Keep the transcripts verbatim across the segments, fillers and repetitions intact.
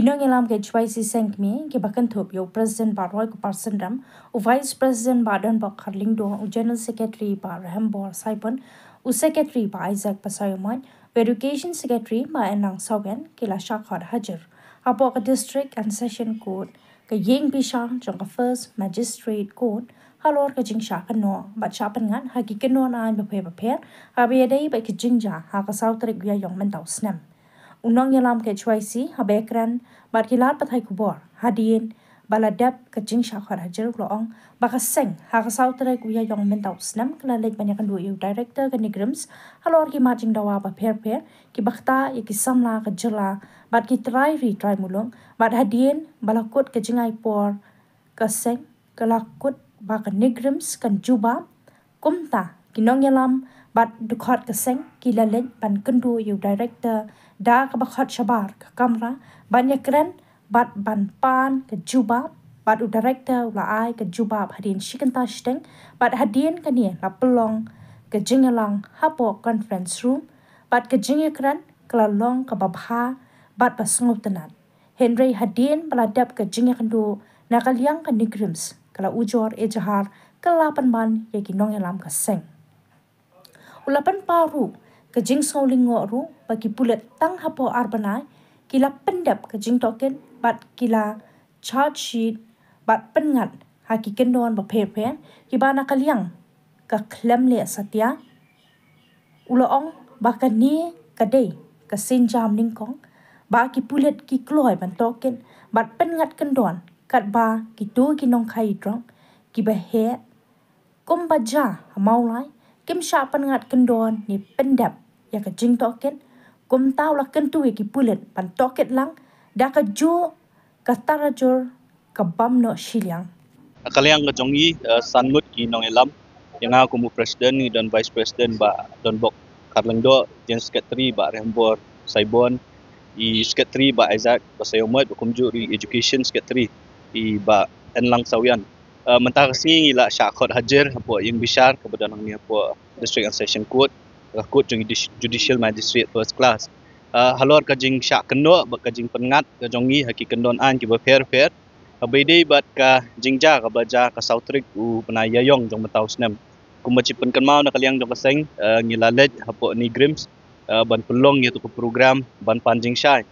Ki nongïalam ka H Y C seng kmie kiba kynthup ïa u President Bah Roy Kupar Synrem, u Vice President Bah Donbok Kharlyngdoh, u General Secretary Bah Rahembor Saibon, u Secretary Bah Isaac Basaiawmoit, u Education Secretary Bah Enlang Sawian ki la shah khot hajir hapoh ka District and Session Court, ka ïing bishar jong ka First Magistrate Court halor ka jingshah kynnoh bad shah pynngat ha ki kyndon aiñ bapher bapher haba ïadei bad ka jingjia ha ka saw tarik u Ïaïong mynta u snem. U nongïalam ka H Y C haba ïakren bad ki lad pathai khubor hadien ba la dep ka jingshah khot hajir u la ong ba ka seng ha ka saw tarik u Ïaïong mynta u snem ka la leit ban ïakynduh ïa u Director ka NEIGRIHMS halor ki mat jingdawa bapher bapher kiba ktah ïa ki samla ka jylla bad ki trai ri trai muluk, bad hadien ba la kut ka jingai por ka seng ka la kut ba ka NEIGRIHMS kan jubab. Kumta ki nongïalam bad dkhot ka seng ki la leit ban kynduh ïa u Director da kaba khot shabar ka kamra ban ïakren bad ban pan ka jubab, bad u Director u la ai ka jubab hadien shi kynta shiteng, bad hadien kane la pynlong ka jingïalang hapoh conference room, bad ka jingïakren ka la long kaba bha bad ba sngewtynnat. Hynrei hadien ba la dep ka jingïakynduh na ka liang ka NEIGRIHMS ka la ujor ejahar ka la pynban ïa ki nongïalam ka seng. U la pynpaw ruh ka jingsngewlyngngoh ruh ba ki pulit tang hapoh ar bnai ki la pyndep ka jingtohkit bad ki la charge sheet bad pynngat ha ki kyndon bapher bapher kiba na ka liang ka khlem leh satia. U la ong ba kane ka dei ka sienjam nyngkong ba ki pulit ki kloi ban tohkit bad pynngat kyndon katba kito ki nongkhaii drok kiba heh kumba jia ha Mawlai kim shah pynngat kyndon ne pyndep ïa ka jingtohkit. Kumta u la kyntu ïa ki pulit ban tohkit lang da kajuh ka tarajur ka bam noh shiliang. Ha ka liang ka jong ngi, eh, san ngut ki nongïalam. Ïa nga kum u President, ngi don Vice President Bah Donbok Kharlyngdoh, General Secretary Bah Rahembor Saibon, i Secretary Bah Isaac Basaiawmoit, bad kumjuh ruh i Education Secretary i Bah Enlang Sawian. Eh, mynta ka sngi ngi la shah khot hajir hapoh ïing bishar kaba don hangne hapoh District and Session Court, ka court jong i Judicial Magistrate First Class. Eh, halor ka jingshah kynnoh bad ka jingpynngat ka jong ngi ha ki kyndon aiñ kiba pher pher, kaba ïadei bad ka jingjia kaba jia ka saw tarik u bnai Ïaïong jong mynta u snem. Kumba ju pynkynmaw na ka liang jong ka seng, eh, ngi la leit hapoh NEIGRIHMS, eh, ban pynlong ïa tu ka program ban pan jingshai,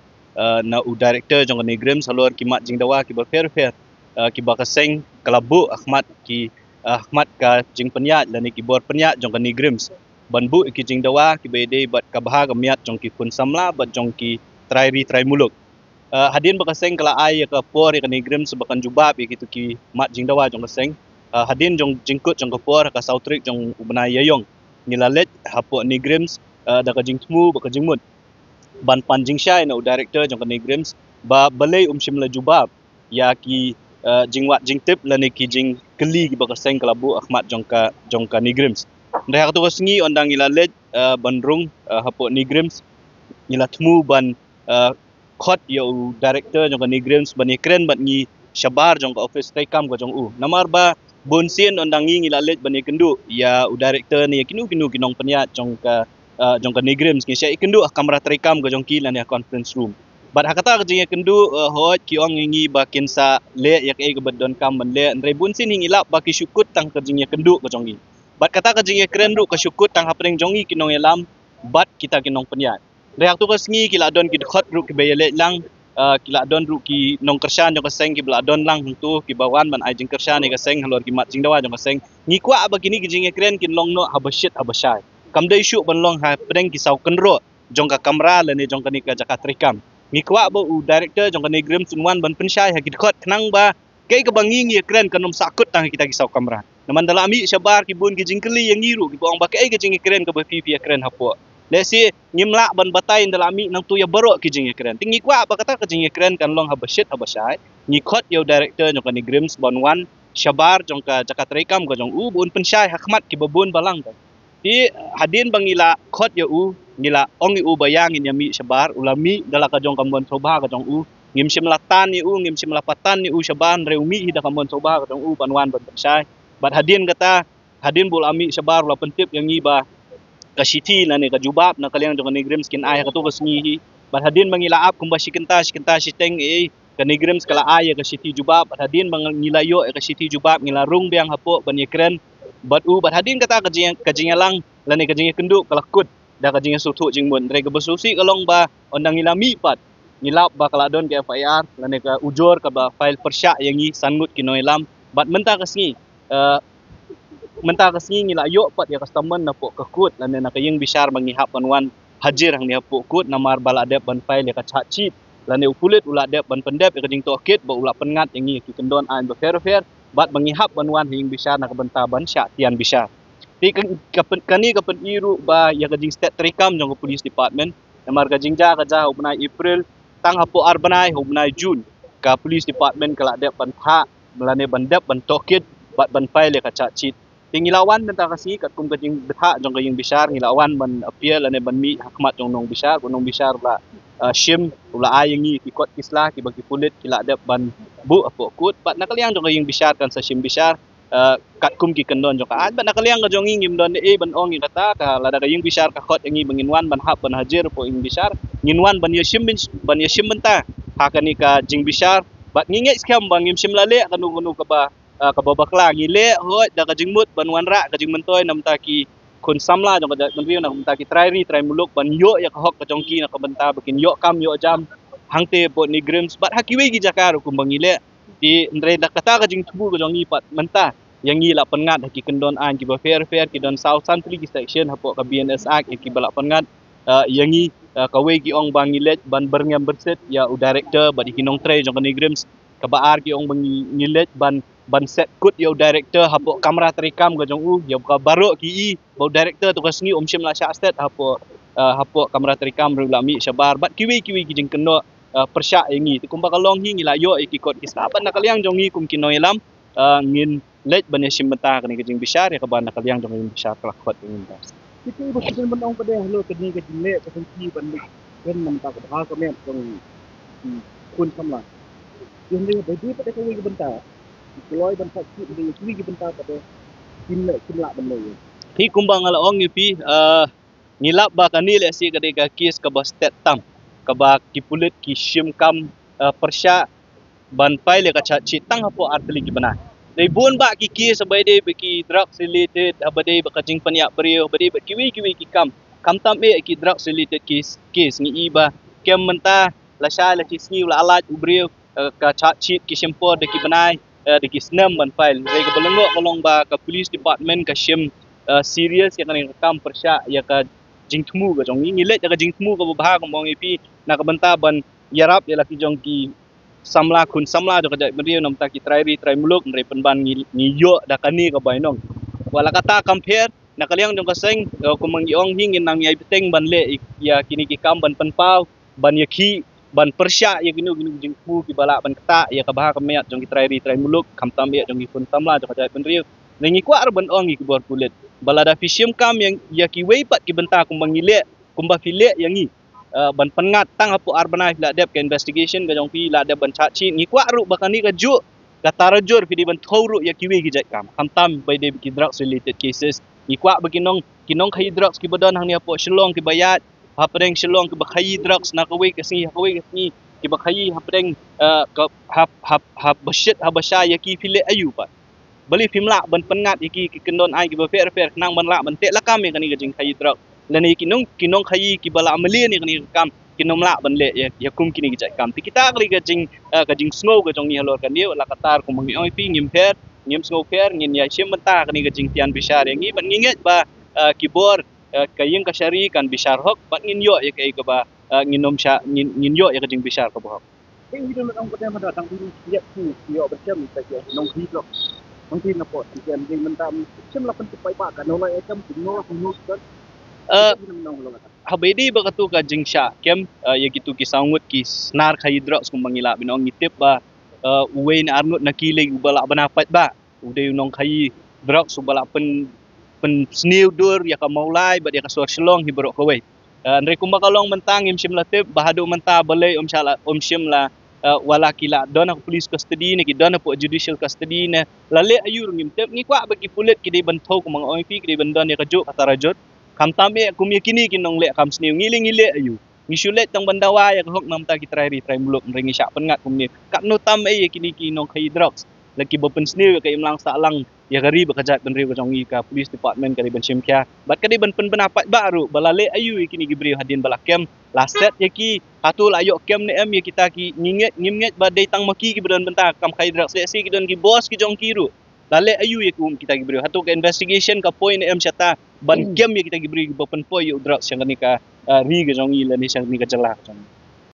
eh, na u Director jong ka NEIGRIHMS halor ki mat jingdawa kiba pher pher, eh, kiba ka seng ka la buh ha khmat ki, eh, ha khmat ka jingpynïaid lane ki bor pynïaid jong ka NEIGRIHMS ban buh ïa ki jingdawa kiba ïadei bad ka bha ka miat jong ki khun samla bad jong ki trai ri trai muluk. Eh, hadien ba ka seng ka la ai ïa ka por ïa ka NEIGRIHMS ba kan jubab ïa kitu ki mat jingdawa jong ka seng, eh, hadien jong jingkut jong ka por ha ka saw tarik jong u bnai Ïaïong, ngi la leit hapoh NEIGRIHMS, eh, da ka jingthmu bad ka jingmut ban pan jingshai na u Director jong ka NEIGRIHMS ba balei um shym la jubab ïa ki, eh, jingwad jingtip lane ki jingkylli kiba ka seng ka la buh ha khmat jong ka, jong ka NEIGRIHMS. Hynrei ha katu ka sngi ynda ngi la leit, eh, ban rung, eh, hapoh NEIGRIHMS, ngi la thmu ban, eh, khot ïa u Director jong ka NEIGRIHMS ban ïakren bad ngi shabar jong ka office treikam ka jong u. Namar ba bunsien ynda ngi, ngi la leit ban ïakynduh ïa u Director ne ïa kino kino ki nongpynïaid jong ka, eh, jong ka NEIGRIHMS, ngi shah ïakynduh ha kamra treikam ka jong ki lane ha conference room. Bad ha kata ka jingïakynduh, eh, hooid ki ong ïa ngi ba kin sa leh ïa kaei kaba donkam ban leh, hynrei bunsien hi ngi lap ba ki shu kut tang ka jingïakynduh ka jong ngi. Bad kata ka jingïakren ruh ka shu kut tang hapdeng jong ngi ki nongïalam bad kita ki nongpynïaid. Hynrei ha katu ka sngi ki la don ki dkhot ruh kiba ïaleit lang, eh, ki la don ruh ki nongkyrshan jong ka seng kiba la don lang hangtu kiba wan ban ai jingkyrshan ïa ka seng halor ki mat jingdawa jong ka seng. Ngi kwah ba kine ki jingïakren kin long noh haba shit haba shai. Kam dei shuh ban long hapdeng ki saw kynroh jong ka kamra lane jong kane ka jaka treikam. Ngi kwah ba u Director jong ka NEIGRIHMS un wan ban pynshai ha ki dkhot khnang ba kaei kaba ngi ngi ïakren kan ym sah kut tang ha kita ki saw kamra. Namar ynda la mih shabar ki bun ki jingkylli ïa ngi ruh kiba ong ba kaei ka jingïakren kaba phi phi ïakren hapoh. Lehse ngim lah ban batai ynda la mih nangtu ïa baroh ki jingïakren. Te ngi kwah ba kata ka jingïakren kan long haba shit haba shai. Ngi khot ïa u Director jong ka NEIGRIHMS ban wan shabar jong ka jaka treikam ka jong u ba un pynshai ha khmat kiba bun balang. Te hadien ba ngi la khot ïa u, ngi la ong ïa u ba ïa ngin ïa mih shabar, u la mih da la ka jong ka mon sngewbha ka jong u. Ngim shym la tan ïa u, ngim shym la patan ïa u shabar, hynrei u mih hi da ka mon sngewbha ka jong u ban wan ban pynshai. Bad hadien kata, hadien ba u la mih shabar u la pyntip ïa ngi ba ka shithi lane ka jubab na ka liang jong ka NEIGRIHMS kin ai ha katu ka sngi hi. Bad hadien ba ngi la ap kumba shi kynta shi kynta shiteng, eh, ka NEIGRIHMS ka la ai ïa ka shithi jubab. Bad hadien ba ngi la ïoh ïa ka shithi jubab, ngi la rung biang hapoh ban ïakren bad u. Bad hadien kata ka jing, ka jingïalang lane ka jingïakynduh ka la kut da ka jingïasngewthuh jingmut. Hynrei kaba sngewsih ka long ba ynda ngi la mih pat, ngi lap ba ka la don ka F I R lane ka ujor kaba file pyrshah ïa ngi san ngut ki nongïalam. Bad mynta ka sngi, eh, mynta ka sngi ngi la ïoh pat ïa ka summon napoh ka court lane na ka ïing bishar ba ngi hap ban wan hajir hangne hapoh court, namar ba la dep ban file ïa ka charge sheet lane u pulit u la dep ban pyndep ïa ka jingtohkit ba u la pynngat ïa ngi ïa ki kyndon aiñ bapher bapher, bad ba ngi hap ban wan ha ïing bishar na ka bynta ban shah tian bishar. Te ka, ka pyn-, kane ka pyni ruh ba ïa ka jingstet treikam jong ka police department, namar ka jingjia ka jia ha u bnai April, tang hapoh ar bnai ha u bnai June ka police department ka la dep ban thah lane ban dep ban tohkit bad ban file ïa ka charge sheet. Te ngi la wan mynta ka sngi katkum ka jingbthah jong ka ïing bishar, ngi la wan ban appear lane ban mih ha khmat jong u nongbishar, u nongbishar u la, uh, shim, u la ai ïa ngi ki kot ki sla kiba ki pulit ki la dep ban buh hapoh court. Bad na ka liang jong ka ïing bishar kan sa shim bishar, uh, katkum ki kyndon jong ka aiñ. Bad na ka liang ka jong ngi ngim don ei ban ong ïa kata, ka lada ka ïing bishar ka khot ïa ngi ba ngin wan ban hap ban hajir hapoh ïing bishar, ngin wan ban ïashim bin-, ban ïashim bynta ha kane ka jingbishar. Bad ngi ngeit skhem ba ngim shym la leh kano kano kaba, ah, kaba bakla. Ngi leh hooid da ka jingmut ban wanrah ka jingmyntoi na bynta ki khun samla jong ka jaitbynriew, na bynta ki trai ri trai muluk, ban ïoh ïa ka hok ka jong ki na ka bynta ba kin ïoh kam ïoh jam hangtei hapoh NEIGRIHMS bad ha kiwei ki jaka ruh kumba ngi leh. Te hynrei da kata ka jingthmu ka jong ngi pat mynta ïa ngi la pynngat ha ki kyndon aiñ kiba pher pher, ki don saw san tylli ki section hapoh ka B N S Act ïa kiba la pynngat, ah, ïa ngi, ah, kawei ki ong ba ngi leit ban byrngem byrsit ïa u director bad ïa ki nongtrei jong ka NEIGRIHMS. Kaba ar ki ong ba ngi, ngi leit ban, ban set kut ïa u director hapoh kamra treikam ka jong u, ïa ka baroh ki i ba u director tu ka sngi um shym la shah set hapoh, ah, hapoh kamra treikam ruh la mih shabar bad kiwei kiwei ki jingkynnoh, ah, pyrshah ïa ngi. Te kumba ka long hi ngi la ïoh ïa ki kot ki sla bad na ka liang jong ngi kum ki nongïalam, ah, ngin leit ban ïashim bynta kane ka jingbishar ïa kaba na ka liang jong ka jingbishar ka la khot ïa ngi mynta. Kita ba ki don ban ong pat de halor kane ka jingleh ka jong ki ban leit ban mynta ka bha ka met jong ki khun samla. Ïa hynrei ba dei pat da kawei ka bynta ki kloi ban pat ki dei kawei ka bynta pat de kim leh kim lah ban leh. Te kumba nga la ong ïa phi, ah, ngi lap ba kane lehse ka dei ka case kaba stet tam, kaba ki pulit ki shim kam, ah, pyrshah ban file ïa ka charge sheet tang hapoh ar tylli ki bnai. Dei bun bah ki case haba dei ba ki drugs related, haba dei ba ka jingpynïap briew, haba dei ba kiwei kiwei ki kam. Khamtam eh ki drugs related case, case ngi i ba kem mynta lashai la shi sngi u la ailad u briew, eh, ka charge sheet ki shim por da ki bnai, eh, da ki snem ban file. Dei kaba lyngngoh ka long ba ka police department ka shim, eh, serious ïa kane ka kam pyrshah ïa ka jingthmu ka jong ngi. Ngi leit da ka jingthmu kaba bha kumba ong ïa phi na ka bynta ban ïarap ïa la ki jong ki samla khun samla jong ka jaitbynriew na bynta ki trai ri trai muluk, hynrei pynban ngi, ngi ïoh da kane ka bainong. Wat la kata kam pher, na ka liang jong ka seng, eh, kumba ngi ong hi ngin nang ïai bteng ban leh ïa kine ki kam ban pynpaw, ban ïakhih, ban pyrshah ïa kino kino ki jingthmu kiba lah ban ktah ïa ka bha ka miat jong ki trai ri trai muluk, khamtam eh jong ki khun samla jong ka jaitbynriew. Ngi kwah ruh ban ong ïa ki bor pulit ba lada phi shim kam ïa, ïa kiwei pat ki bynta kumba ngi leh, kumba phi leh ïa ngi, eh, ban pynngat tang hapoh ar bnai phi la dep ka investigation ka jong phi, la dep ban charge sheet. Ngi kwah ruh ba kane kajuh ka tarajur phi dei ban thew ruh ïa kiwei ki jait kam, khamtam ba dei ki drugs related cases. Ngi kwah ba ki nong, ki nongkhaïi drugs kiba don hangne hapoh Shillong kiba ïaid hapdeng Shillong kiba khaïi drugs na kawei ka sngi ha kawei ka sngi, kiba khaïi hapdeng, eh, ka, hap, hap, hap ba shit hap ba shai ïa ki phi leh aïu pat. Balei phim lah ban pynngat ïa ki, ki kyndon aiñ kiba pher pher khnang ban lah ban teh lakam ïa kane ka jingkhaïi drugs lane ki nong, ki nongkhaïi kiba lah mlien ïa kane ka kam kin ym lah ban leh ïa, ïa kum kine ki jait kam. Te kita ka dei ka jing, eh, ka jingsngew ka jong ngi halor kane, la katta kumba ngi ong ïa phi ngim pher, ngim sngew pher, ngin ïashim bynta kane ka jingtian bishar ïa ngi bad ngi ngeit ba, eh, ki bor, eh, ka ïing kashari kan bishar hok bad ngin ïoh ïa kaei kaba, eh, ngin ym shah, ngin, ngin ïoh ïa ka jingbishar kaba hok. Te ngi don ong pat de mynta tang ngi ïa ki ïoh ban shem ïa ki nongkhaïi drugs. Nongkhaïi napoh Shisien dei mynta shem la pyntip paidbah ka nongla ïa kam kumno kumno kan. Eh, haba dei ba katu ka jingshah kem, eh, ïa kitu ki saw ngut ki snar khaïi drugs kumba ngi lah ban ong, ngi tip ba, eh, uwei ne ar ngut na ki lei uba lah ban ïa paidbah u dei u nongkhaïi drugs uba lah pyn, pynsniew dur ïa ka Mawlai bad ïa ka sor Shillong hi baroh kawei. Eh, hynrei kumba ka long mynta ngim shym la tip ba haduh mynta balei ym shah la, ym shym la, eh, wat la ki la don ha ka police custody ne ki don hapoh judicial custody ne la leh aïu ruh ngim tip. Ngi kwah ba ki pulit ki dei ban thew kumba nga ong ïa phi, ki dei ban don ïa kajuh ka tarajur. Khamtam eh kum ïa kine ki nongleh kam sniew, ngi leh, ngi leh aïu. Ngi shu leit tang ban dawa ïa ka hok namar ki trai ri trai muluk, hynrei ngi shah pynngat kumne. Katno tam ei ïa kine ki nongkhaïi drugs, la kiba pynsniew ïa ka imlang sahlang ïa ka ri bad ka jaitbynriew ka jong ngi, ka police department ka dei ban shim khia bad ka dei ban pynbna paidbah ruh ba la leh aïu ïa kine ki briew hadien ba la kem, la set ïa ki, hato la ïoh kem ne em ïa kita ki, ngi ngeit, ngim ngeit ba dei tang ma ki kiba don bynta kam khaïi drugs, lehse ki don ki boss ki jong ki ruh. La leh aïu ïa ki, um, kita ki briew? Hato ka investigation ka poi ne em shata ban kem ïa kita ki briew kiba pynpoi ïa u drugs sha kane ka, ah, ri ka jong ngi lane sha kane ka jylla ka jong ngi?